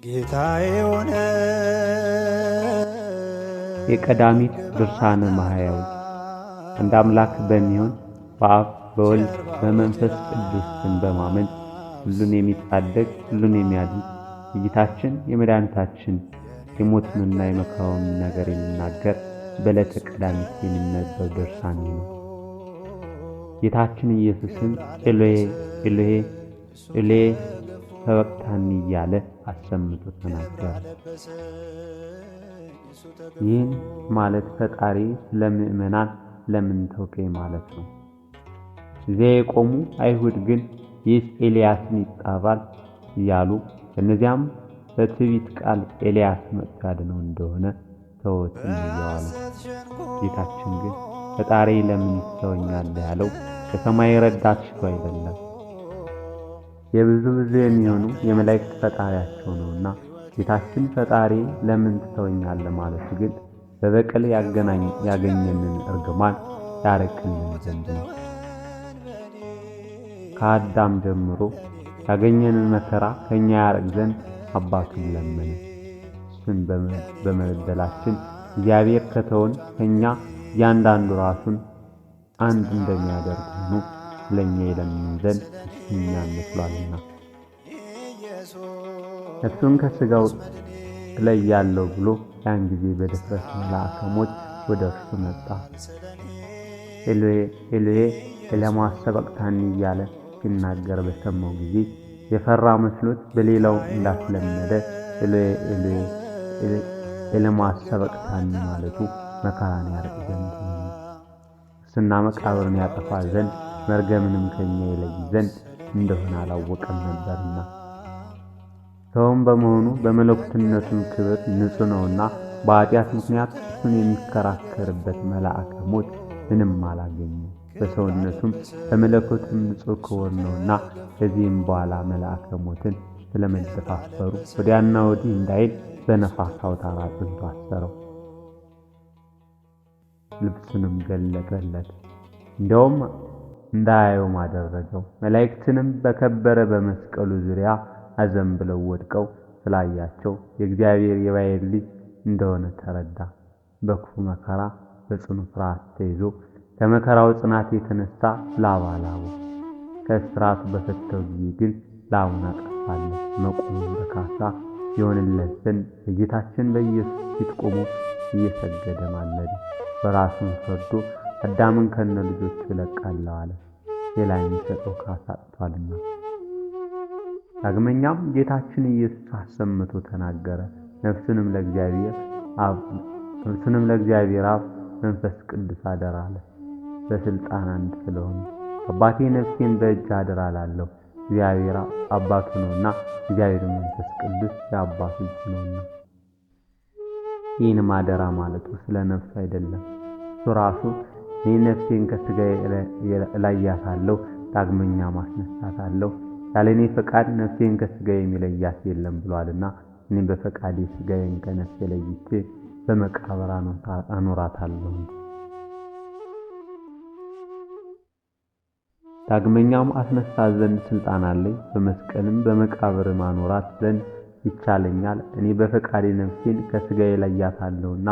ጌታዬ ሆነ። የቀዳሚት ድርሳነ ማህያዊ። አንድ አምላክ በሚሆን በአብ በወልድ በመንፈስ ቅዱስ ስም በማመን ሁሉን የሚታደግ ሁሉን የሚያድን የጌታችን የመድኃኒታችን የሞቱንና የመከራውን ነገር የሚናገር በዕለተ ቀዳሚት የሚነበብ ድርሳን ነው። ጌታችን ኢየሱስም ኤሎሄ ኤሎሄ ኤሎሄ ሰበቅታኒ እያለ አሰምቶ ተናገረ። ይህን ማለት ፈጣሪ ስለ ምእመናን ለምን ተውከኝ ማለት ነው። እዚያ የቆሙ አይሁድ ግን ይህስ ኤልያስን ይጠራል እያሉ፣ ከእነዚያም በትዕቢት ቃል ኤልያስ መጥቶ ያድነው እንደሆነ ተወት እያዋሉ። ጌታችን ግን ፈጣሪ ለምን ትተወኛለህ ያለው ከሰማይ ረዳት ሽቶ አይደለም፣ የብዙ ብዙ የሚሆኑ የመላእክት ፈጣሪያቸው ነውና። ጌታችን ፈጣሪ ለምን ትተወኛለህ ማለቱ ግን በበቀል ያገኘንን እርግማን ያርቅልን ዘንድ ነው። ከአዳም ጀምሮ ያገኘንን መከራ ከኛ ያርቅ ዘንድ አባቱን ለመነ። እሱን በመበደላችን እግዚአብሔር ከተውን ከኛ እያንዳንዱ ራሱን አንድ እንደሚያደርግ ሆኖ ስለኛ ይለምን ዘንድ እኛን መስሏልና። ነፍሱን ከሥጋው እለያለሁ ብሎ ያን ጊዜ በድፍረት መልአከ ሞት ወደ እርሱ መጣ። ኤሎሄ ኤሎሄ ኤለማ ሰበቅታኒ እያለ ሲናገር በሰማው ጊዜ የፈራ መስሎት በሌላው እንዳስለመደ ኤሎሄ ኤሎሄ ኤለማ ሰበቅታኒ ማለቱ መከራን ያርቅ ዘንድ፣ ሙስና መቃብርን ያጠፋ ዘንድ፣ መርገምንም ከኛ ይለይ ዘንድ እንደሆነ አላወቀም ነበርና። ሰውም በመሆኑ በመለኮትነቱም ክብር ንጹሕ ነውና በኃጢአት ምክንያት እሱን የሚከራከርበት መልአከ ሞት ምንም አላገኘም። በሰውነቱም በመለኮቱም ንጹሕ ክቡር ነውና ከዚህም በኋላ መልአከ ሞትን ስለመደፋፈሩ ወዲያና ወዲህ እንዳይል በነፋስ አውታር አጽንቶ አሰረው። ልብሱንም ገለጠለት፣ እንዲያውም እንዳያየውም አደረገው። መላእክትንም በከበረ በመስቀሉ ዙሪያ አዘንብለው ወድቀው ስላያቸው የእግዚአብሔር የባሕርይ ልጅ እንደሆነ ተረዳ። በክፉ መከራ በጽኑ ፍርሃት ተይዞ ከመከራው ጽናት የተነሳ ላብ አላበው። ከእስራቱ በፈታው ጊዜ ግን ላቡን አጠፋለት። መቆሙን በካሳ ይሆንለት ዘንድ በጌታችን በኢየሱስ ፊት ቆሞ እየሰገደ ማለደ። በራሱም ፈርዶ አዳምን ከነ ልጆቹ እለቃለሁ አለ። ሌላ የሚሰጠው ካሳ አጥቷልና። ዳግመኛም ጌታችን ኢየሱስ አሰምቶ ተናገረ። ነፍሱንም ለእግዚአብሔር አብ መንፈስ ቅዱስ አደራ አለ። በስልጣን አንድ ስለሆኑ አባቴ ነፍሴን በእጅ አደራ እላለሁ። እግዚአብሔር አባቱ ነውና፣ እግዚአብሔር መንፈስ ቅዱስ የአባቱ እጅ ነውና። ይህንም አደራ ማለቱ ስለ ነፍሱ አይደለም። እሱ ራሱ እኔ ነፍሴን ከሥጋዬ እለያታለሁ፣ ዳግመኛ ማስነሳታለሁ፣ ያለ እኔ ፈቃድ ነፍሴን ከሥጋዬ የሚለያት የለም ብሏልና እኔ በፈቃዴ ሥጋዬን ከነፍሴ ለይቼ በመቃብር አኖራታለሁ። ዳግመኛም አስነሳት ዘንድ ስልጣን አለኝ፣ በመስቀልም በመቃብር ማኖራት ዘንድ ይቻለኛል። እኔ በፈቃዴ ነፍሴን ከሥጋዬ እለያታለሁና።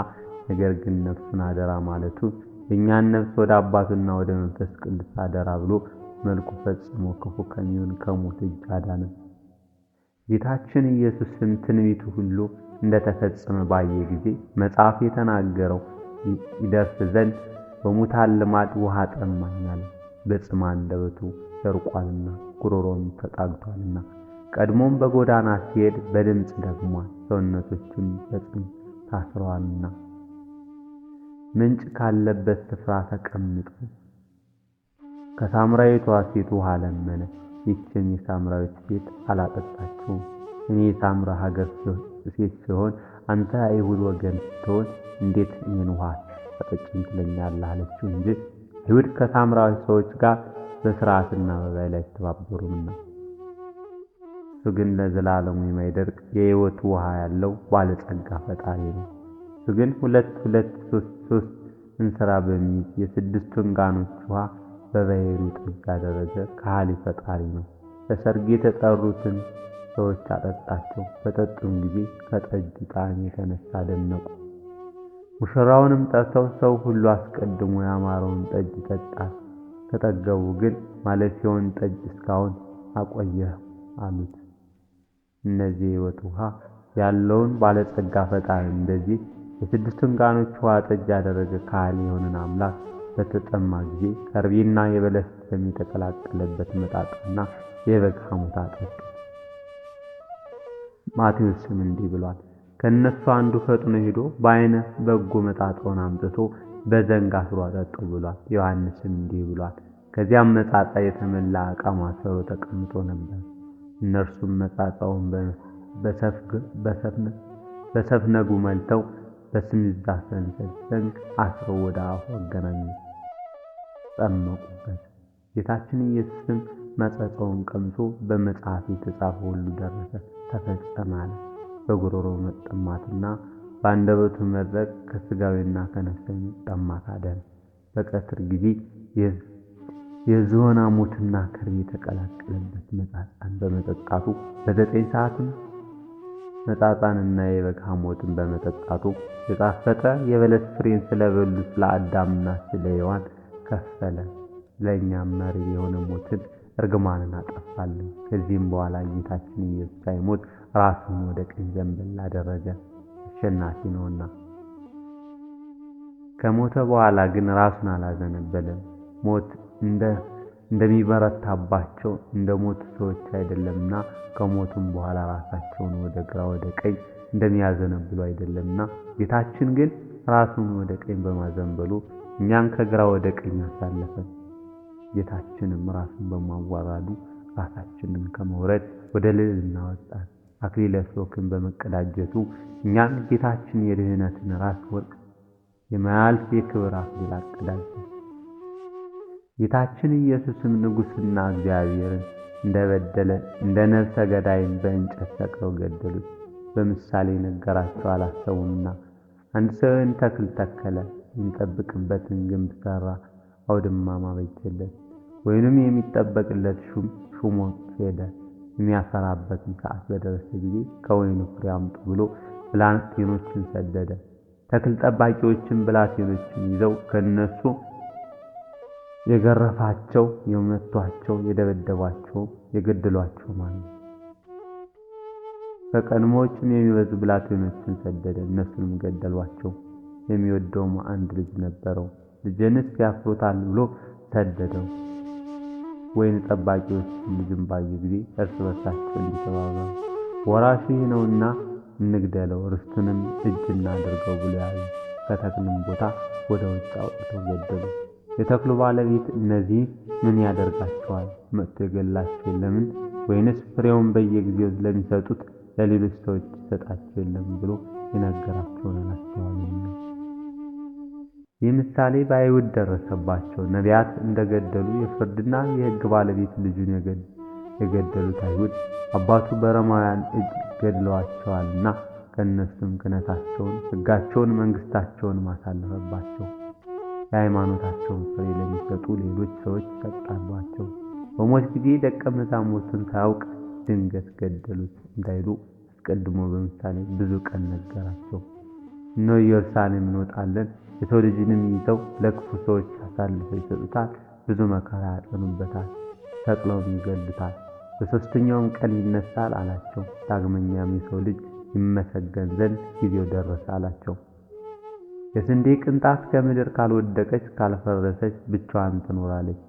ነገር ግን ነፍሱን አደራ ማለቱ የእኛን ነፍስ ወደ አባቱና ወደ መንፈስ ቅዱስ አደራ ብሎ መልኩ ፈጽሞ ክፉ ከሚሆን ከሞት እጅ አዳነን። ጌታችን ኢየሱስም ትንቢቱ ሁሉ እንደተፈጸመ ባየ ጊዜ መጽሐፍ የተናገረው ይደርስ ዘንድ በሙታን ልማድ ውሃ ጠማኝ አለ። በጽም አንደበቱ ደርቋልና ጉሮሮም ተጣግቷልና። ቀድሞም በጎዳና ሲሄድ በድምፅ ደክሟል፣ ሰውነቶቹም በጽም ታስረዋልና። ምንጭ ካለበት ስፍራ ተቀምጦ ከሳምራዊቷ ሴት ውሃ ለመነ። ይህችም የሳምራዊት ሴት አላጠጣችውም። እኔ የሳምራ ሀገር ሴት ሲሆን አንተ አይሁድ ወገን ስትሆን እንዴት እኔን ውሃ አጠጪኝ ትለኛለህ? አለችው እንጂ አይሁድ ከሳምራዊ ሰዎች ጋር በሥርዓትና በባህል አይተባበሩምና። እሱ ግን ለዘላለሙ የማይደርቅ የሕይወት ውሃ ያለው ባለጸጋ ፈጣሪ ነው። እሱ ግን 2 2 3 3 እንስራ በሚይዝ የስድስቱን ጋኖች ውሃ በባሕሩ ጠጅ ያደረገ ከሃሊ ፈጣሪ ነው። ለሰርግ የተጠሩትን ሰዎች አጠጣቸው። በጠጡም ጊዜ ከጠጁ ጣዕም የተነሳ ደነቁ። ሙሽራውንም ጠርተው ሰው ሁሉ አስቀድሞ ያማረውን ጠጅ ይጠጣል፣ ከጠገቡ ግን ማለፊያውን ጠጅ እስካሁን አቆየህ አሉት። እነዚህ የሕይወት ውሃ ያለውን ባለጸጋ ፈጣሪ እንደዚህ የስድስቱን ጋኖች ውሃ ጠጅ ያደረገ ካህል የሆነን አምላክ በተጠማ ጊዜ ከርቤና የበለስ ደም የተቀላቀለበት መጣጣና የበግ ሐሞት አጠጡት። ማቴዎስም እንዲህ ብሏል። ከእነሱ አንዱ ፈጥኖ ሄዶ በዓይነ በጎ መጣጣውን አምጥቶ በዘንግ አስሮ አጠጣው ብሏል። ዮሐንስም እንዲህ ብሏል። ከዚያም መጻጻ የተመላ ዕቃ ማሰሮ ተቀምጦ ነበር። እነርሱም መጻጻውን በሰፍነጉ መልተው በስሚዛ ሰንሰል ዘንግ አስረው ወደ አፉ አገናኙት፣ ጠመቁበት። ጌታችን ኢየሱስም መጸጸውን ቀምሶ በመጽሐፍ የተጻፈ ሁሉ ደረሰ፣ ተፈጸመ አለ። በጉሮሮ መጠማትና በአንደበቱ መድረቅ ከሥጋዊና ከነፍሳዊ መጠማት አዳነ። በቀትር ጊዜ የዝሆን ሐሞትና ከርቤ የተቀላቀለበት መጻጻን በመጠጣቱ በ9 ሰዓትም መጻጻንና የበግ ሐሞትን በመጠጣቱ የጣፈጠ የበለስ ፍሬን ስለበሉ ስለ አዳምና ስለ ሔዋን ከፈለ። ለእኛም መሪር የሆነ ሞትን እርግማንን አጠፋልን። ከዚህም በኋላ ጌታችን ኢየሱስ ሳይሞት ራሱን ወደ ቀኝ ዘንበል አደረገ፣ አሸናፊ ነውና። ከሞተ በኋላ ግን ራሱን አላዘነበለም። ሞት እንደሚበረታባቸው እንደ ሞቱ ሰዎች አይደለምና፣ ከሞቱም በኋላ ራሳቸውን ወደ ግራ ወደ ቀኝ እንደሚያዘነብሉ አይደለምና፣ ጌታችን ግን ራሱን ወደ ቀኝ በማዘንበሉ እኛን ከግራ ወደ ቀኝ አሳለፈን። ጌታችንም ራሱን በማዋራዱ ራሳችንን ከመውረድ ወደ ልዕልና ወጣን። አክሊለ ሦክን በመቀዳጀቱ እኛን ጌታችን የድህነትን ራስ ወርቅ የማያልፍ የክብር አክሊል አቀዳጀን። ጌታችን ኢየሱስም ንጉሥና እግዚአብሔርን እንደበደለ እንደ ነፍሰ ገዳይም በእንጨት ሰቅለው ገደሉት። በምሳሌ ነገራቸው አላሰቡምና። አንድ ሰው የወይን ተክል ተከለ፣ የሚጠብቅበትን ግንብ ሠራ፣ አውድማም አበጀለት። ወይኑም የሚጠበቅለት ሹም ሹሞ ሄደ። የሚያፈራበትም ሰዓት በደረሰ ጊዜ ከወይኑ ፍሬ አምጡ ብሎ ብላቴኖችን ሰደደ። ተክል ጠባቂዎችን ብላቴኖችን ይዘው ከነሱ የገረፋቸው፣ የመቷቸው፣ የደበደቧቸው፣ የገደሏቸው ማለት ነው። ከቀድሞዎችም የሚበዙ ብላቴኖችን ሰደደ፣ እነሱንም ገደሏቸው። የሚወደውም አንድ ልጅ ነበረው፣ ልጄንስ ያፍሩታል ብሎ ሰደደው። ወይን ጠባቂዎች ልጁን ባዩ ጊዜ እርስ በርሳቸው እንዲህ ተባባሉ፣ ወራሹ ይህ ነውና እንግደለው፣ ርስቱንም እጅ እናድርገው ብሎ ያዙ። ከተክሉም ቦታ ወደ ውጭ አውጥተው ገደሉ። የተክሉ ባለቤት እነዚህ ምን ያደርጋቸዋል? መጥቶ የገላቸው የለምን? ወይንስ ፍሬውን በየጊዜው ለሚሰጡት ለሌሎች ሰዎች ይሰጣቸው የለም ብሎ የነገራቸውን አላስተዋሉም። ይህ ምሳሌ በአይሁድ ደረሰባቸው። ነቢያት እንደገደሉ የፍርድና የሕግ ባለቤት ልጁን የገደሉት አይሁድ አባቱ በሮማውያን እጅ ገድለዋቸዋልና ከእነሱም ክህነታቸውን፣ ሕጋቸውን፣ መንግስታቸውን ማሳለፈባቸው። የሃይማኖታቸውን ፍሬ ለሚሰጡ ሌሎች ሰዎች ሰጣሏቸው። በሞት ጊዜ ደቀ መዛሙርቱን ሳያውቅ ድንገት ገደሉት እንዳይሉ አስቀድሞ በምሳሌ ብዙ ቀን ነገራቸው። እነሆ ኢየሩሳሌም እንወጣለን፣ የሰው ልጅንም ይዘው ለክፉ ሰዎች አሳልፈው ይሰጡታል፣ ብዙ መከራ ያጠኑበታል፣ ሰቅለውም ይገሉታል፣ በሦስተኛውም ቀን ይነሳል አላቸው። ዳግመኛም የሰው ልጅ ይመሰገን ዘንድ ጊዜው ደረሰ አላቸው። የስንዴ ቅንጣት ከምድር ካልወደቀች ካልፈረሰች ብቻዋን ትኖራለች።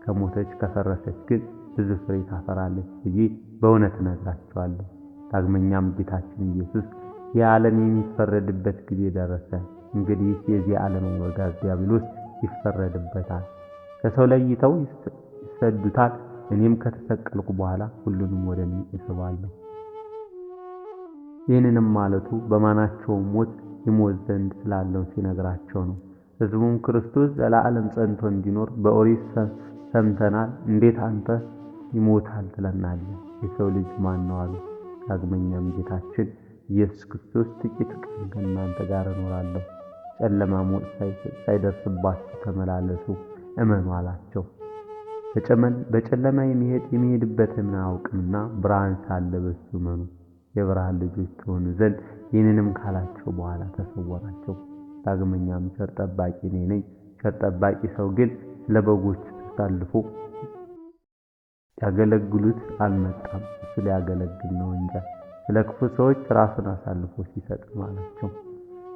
ከሞተች ከፈረሰች ግን ብዙ ፍሬ ታፈራለች ብዬ በእውነት እነግራችኋለሁ። ዳግመኛም ጌታችን ኢየሱስ የዓለም የሚፈረድበት ጊዜ ደረሰ። እንግዲህ የዚህ ዓለም አበጋዝ ዲያብሎስ ይፈረድበታል፣ ከሰው ለይተው ይሰዱታል። እኔም ከተሰቀልኩ በኋላ ሁሉንም ወደ እኔ እስባለሁ። ይህንንም ማለቱ በማናቸውም ሞት ይሞት ዘንድ ስላለው ሲነግራቸው ነው። ሕዝቡም ክርስቶስ ዘላለም ጸንቶ እንዲኖር በኦሪት ሰምተናል፣ እንዴት አንተ ይሞታል ትለናለህ? የሰው ልጅ ማን ነው አሉ። ዳግመኛም ጌታችን ኢየሱስ ክርስቶስ ጥቂት ቀን ከእናንተ ጋር እኖራለሁ፣ ጨለማ ሞት ሳይደርስባችሁ ተመላለሱ፣ እመኑ አላቸው። በጨለማ የሚሄድ የሚሄድበትን አያውቅምና ብርሃን ሳለ በእሱ እመኑ፣ የብርሃን ልጆች ትሆኑ ዘንድ። ይህንንም ካላቸው በኋላ ተሰወራቸው። ዳግመኛም ቸር ጠባቂ እኔ ነኝ፣ ቸር ጠባቂ ሰው ግን ስለ በጎቹ ተሳልፎ ያገለግሉት አልመጣም፣ እሱ ሊያገለግል ነው እንጂ ስለ ክፉ ሰዎች ራሱን አሳልፎ ሲሰጥ አላቸው።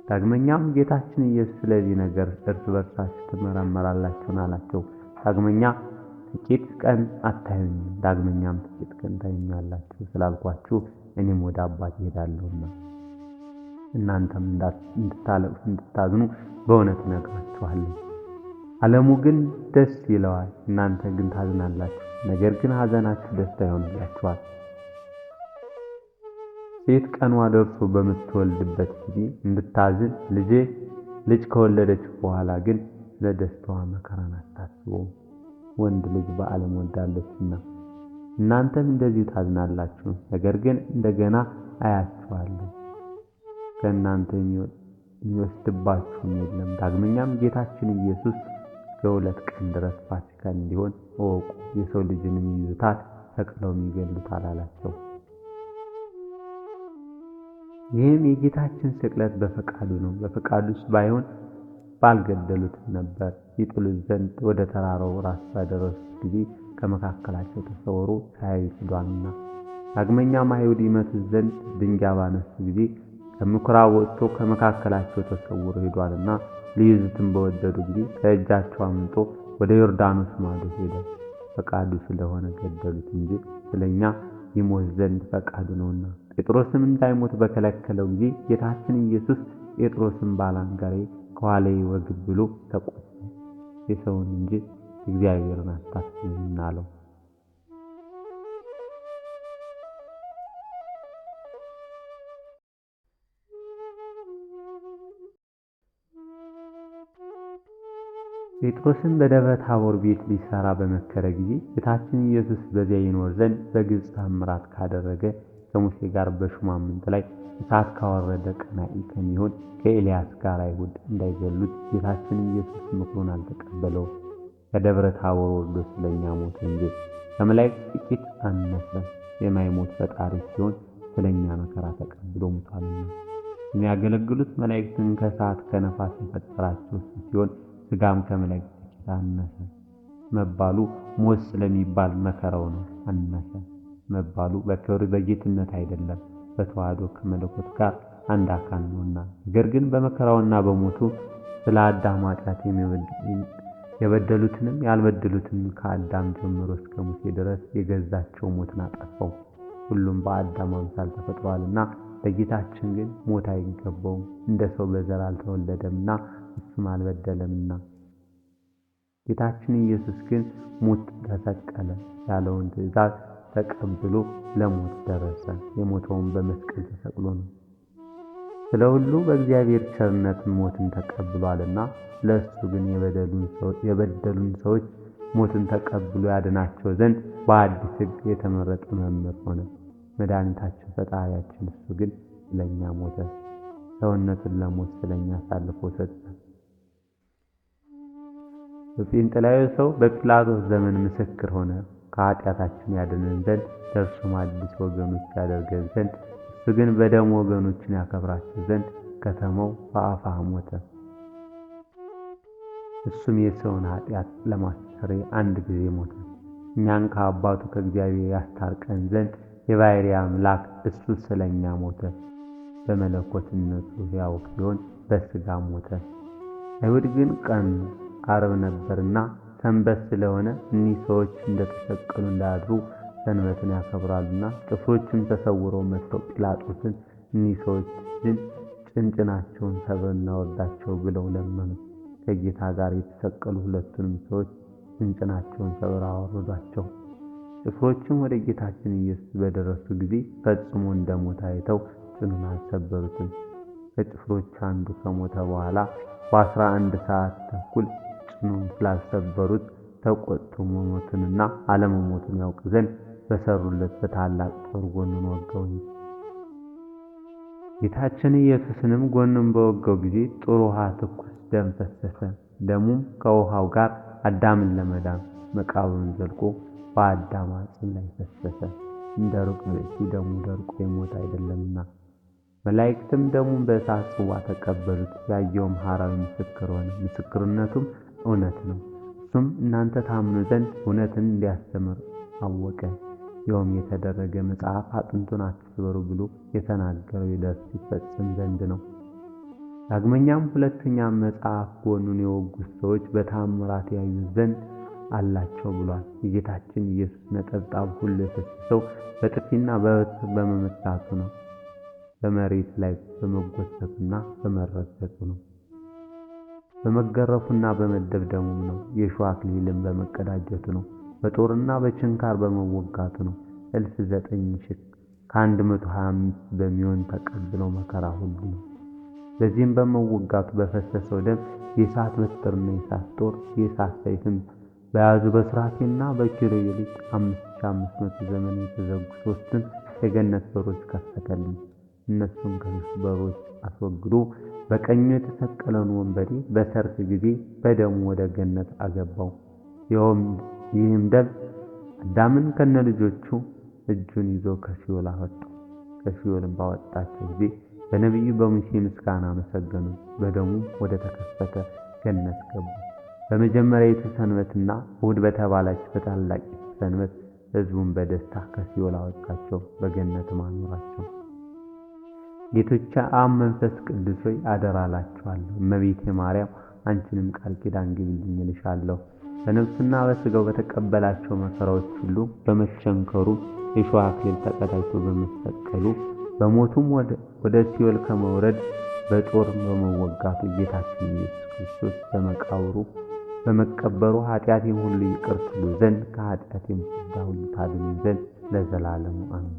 ዳግመኛም ጌታችን ኢየሱስ ስለዚህ ነገር እርስ በርሳችሁ ትመራመራላችሁን አላቸው። ዳግመኛ ጥቂት ቀን አታዩኝም፣ ዳግመኛም ጥቂት ቀን ታዩኛላችሁ ስላልኳችሁ እኔም ወደ አባቴ እሄዳለሁና እናንተም እንድታለቅሱ እንድታዝኑ በእውነት እነግራችኋለሁ። ዓለሙ ግን ደስ ይለዋል፣ እናንተ ግን ታዝናላችሁ። ነገር ግን ሐዘናችሁ ደስታ ይሆንላችኋል። ሴት ቀኗ ደርሶ በምትወልድበት ጊዜ እንድታዝን ልጅ ከወለደች በኋላ ግን ስለ ደስታዋ መከራን አታስበውም፣ ወንድ ልጅ በዓለም ወልዳለችና። እናንተም እንደዚሁ ታዝናላችሁ፣ ነገር ግን እንደገና አያችኋለሁ፣ ከእናንተ የሚወስድባችሁም የለም። ዳግመኛም ጌታችን ኢየሱስ እስከ 2 ቀን ድረስ ፋሲካ እንዲሆን እወቁ፣ የሰው ልጅንም ይይዙታል፣ ሰቅለውም ይገድሉታል አላቸው። ይህም የጌታችን ስቅለት በፈቃዱ ነው። በፈቃዱስ ባይሆን ባልገደሉትም ነበር። ይጥሉት ዘንድ ወደ ተራራው ራስ ባደረሱት ጊዜ ከመካከላቸው ተሰውሮ ሳያዩት ሄዷልና። ዳግመኛም አይሁድ ይመቱት ዘንድ ድንጋይ ባነሱ ጊዜ ከምኵራብ ወጥቶ ከመካከላቸው ተሰውሮ ሄዷልና። ሊይዙትም በወደዱ ጊዜ ከእጃቸው አምልጦ ወደ ዮርዳኖስ ማዶ ሄደ። ፈቃዱ ስለሆነ ገደሉት እንጂ ስለኛ ይሞት ዘንድ ፈቃዱ ነውና። ጴጥሮስም እንዳይሞት በከለከለው ጊዜ ጌታችን ኢየሱስ ጴጥሮስን ባላንጋራዬ ከኋላዬ ወግድ ብሎ ተቆጣው። የሰውን እንጂ እግዚአብሔርን አታስብምና አለው። ጴጥሮስም በደብረ ታቦር ቤት ሊሰራ በመከረ ጊዜ ጌታችን ኢየሱስ በዚያ ይኖር ዘንድ በግልጽ ተአምራት ካደረገ ከሙሴ ጋር በሹማምንት ላይ እሳት ካወረደ ቀናኢ ከሚሆን ከኤልያስ ጋር አይሁድ እንዳይገሉት ጌታችን ኢየሱስ ምክሩን አልተቀበለውም። ከደብረ ታቦር ወርዶ ስለኛ ሞተ እንጂ ከመላእክት ጥቂት አነሰ። የማይሞት ፈጣሪ ሲሆን ስለኛ መከራ ተቀብሎ ሞቷልና። የሚያገለግሉት መላእክትን ከእሳት ከነፋስ የፈጠራቸው እሱ ሲሆን ሥጋም ከመላእክት ጥቂት አነሰ መባሉ ሞት ስለሚባል መከራው ነው። አነሰ መባሉ በክብር በጌትነት አይደለም፣ በተዋህዶ ከመለኮት ጋር አንድ አካል ነውና። ነገር ግን በመከራውና በሞቱ ስለ አዳም ኃጢአት የበደሉትንም ያልበደሉትንም ከአዳም ጀምሮ እስከ ሙሴ ድረስ የገዛቸው ሞትን አጠፋው። ሁሉም በአዳም አምሳል ተፈጥሯልና ለጌታችን ግን ሞት አይገባውም። እንደ ሰው በዘር አልተወለደምና እሱም አልበደለምና። ጌታችን ኢየሱስ ግን ሙት ተሰቀለ ያለውን ትእዛዝ ተቀብሎ ለሞት ደረሰ። የሞተውን በመስቀል ተሰቅሎ ነው። ስለ ሁሉ በእግዚአብሔር ቸርነት ሞትን ተቀብሏልና ለእሱ ግን የበደሉን ሰዎች ሞትን ተቀብሎ ያድናቸው ዘንድ በአዲስ ሕግ የተመረጠ መምህር ሆነ። መድኃኒታችን ፈጣሪያችን እሱ ግን ስለኛ ሞተ። ሰውነቱን ለሞት ስለኛ አሳልፎ ሰጠ። በጴንጤላዊ ሰው በጲላጦስ ዘመን ምስክር ሆነ። ከኃጢአታችን ያድነን ዘንድ ለእርሱም አዲስ ወገኖች ያደርገን ዘንድ እሱ ግን በደሙ ወገኖችን ያከብራቸው ዘንድ ከተማው በአፋ ሞተ። እሱም የሰውን ኃጢአት ለማስተስረይ አንድ ጊዜ ሞተ። እኛን ከአባቱ ከእግዚአብሔር ያስታርቀን ዘንድ የባሕርይ አምላክ እሱ ስለኛ ሞተ። በመለኮትነቱ ሕያው ሲሆን በሥጋ ሞተ። አይሁድ ግን ቀኑ ዓርብ ነበርና ሰንበት ስለሆነ እኒህ ሰዎች እንደተሰቀሉ እንዳያድሩ ሰንበትን ያከብራሉና ጭፍሮችም ተሰውረው መጥተው ጲላጦስን እኒህ ሰዎች ግን ጭንጭናቸውን ሰብረን እናወርዳቸው ብለው ለመኑት። ከጌታ ጋር የተሰቀሉ ሁለቱንም ሰዎች ጭንጭናቸውን ሰብረው አወረዷቸው። ጭፍሮችም ወደ ጌታችን ኢየሱስ በደረሱ ጊዜ ፈጽሞ እንደሞተ አይተው ጭኑን አልሰበሩትም። ከጭፍሮች አንዱ ከሞተ በኋላ በ11 ሰዓት ተኩል ጭኑን ስላልሰበሩት ተቆጥቶ መሞቱንና አለመሞቱን ያውቅ ዘንድ በሰሩለት በታላቅ ጦር ጎኑን ወጋው። ጌታችን ኢየሱስንም ጎኑን በወጋው ጊዜ ጥሩ ውሃ ትኩስ ደም ፈሰሰ። ደሙም ከውሃው ጋር አዳምን ለመዳን መቃብሩን ዘልቆ በአዳም አጽም ላይ ፈሰሰ። እንደ ሩቅ ብእሲ ደሙ ደርቆ የሞተ አይደለምና። መላእክትም ደሙን በእሳት ጽዋ ተቀበሉት። ያየውም ሐራዊ ምስክር ሆነ፣ ምስክርነቱም እውነት ነው። እሱም እናንተ ታምኑ ዘንድ እውነትን እንዲያስተምር አወቀ። ይኸውም የተደረገ መጽሐፍ አጥንቱን አትስበሩ ብሎ የተናገረው ይደርስ ይፈጽም ዘንድ ነው። ዳግመኛም ሁለተኛ መጽሐፍ ጎኑን የወጉት ሰዎች በታምራት ያዩት ዘንድ አላቸው ብሏል። የጌታችን ኢየሱስ ነጠብጣብ ሁሉ የፈሰሰው በጥፊና በበትር በመመታቱ ነው። በመሬት ላይ በመጎተቱና በመረገጡ ነው። በመገረፉና በመደብደቡም ነው። የእሾህ አክሊልን በመቀዳጀቱ ነው። በጦርና በችንካር በመወጋቱ ነው። 9125 በሚሆን ተቀብለው መከራ ሁሉ ነው። በዚህም በመወጋቱ በፈሰሰው ደም የእሳት በትርና የእሳት ጦር የእሳት ሰይፍም በያዙ በሱራፌልና በኪሩቤል 5500 ዘመን የተዘጉ ሦስቱን የገነት በሮች ከፈተልን። እነሱን ከሦስቱ በሮች አስወግዶ በቀኙ የተሰቀለውን ወንበዴ በሰርክ ጊዜ በደሙ ወደ ገነት አገባው። ይህም ደም አዳምን ከነልጆቹ እጁን ይዞ ከሲኦል አወጣው። ከሲኦልም ባወጣቸው ጊዜ በነቢዩ በሙሴ ምስጋና አመሰገኑ። በደሙ ወደ ተከፈተ ገነት ገቡ። በመጀመሪያይቱ ሰንበትና እሑድ በተባለች በታላቂቱ ሰንበት ሕዝቡን በደስታ ከሲኦል አወጣቸው፣ በገነትም አኖራቸው። ጌቶቼ አብ መንፈስ ቅዱስ ሆይ አደራ እላችኋለሁ። እመቤቴ ማርያም አንቺንም ቃል ኪዳን ግቢልኝ እልሻለሁ። በነፍሱና በሥጋው በተቀበላቸው መከራዎች ሁሉ በመቸንከሩ የእሾህ አክሊል ተቀዳጅቶ በመሰቀሉ በሞቱም ወደ ሲኦል ከመውረድ በጦር በመወጋቱ ጌታችን ኢየሱስ ክርስቶስ በመቃብሩ በመቀበሩ ኃጢአቴን ሁሉ ይቅር ትሉ ዘንድ ከኃጢአቴም ፍዳ ሁሉ ታድኑኝ ዘንድ ለዘላለሙ አሜን።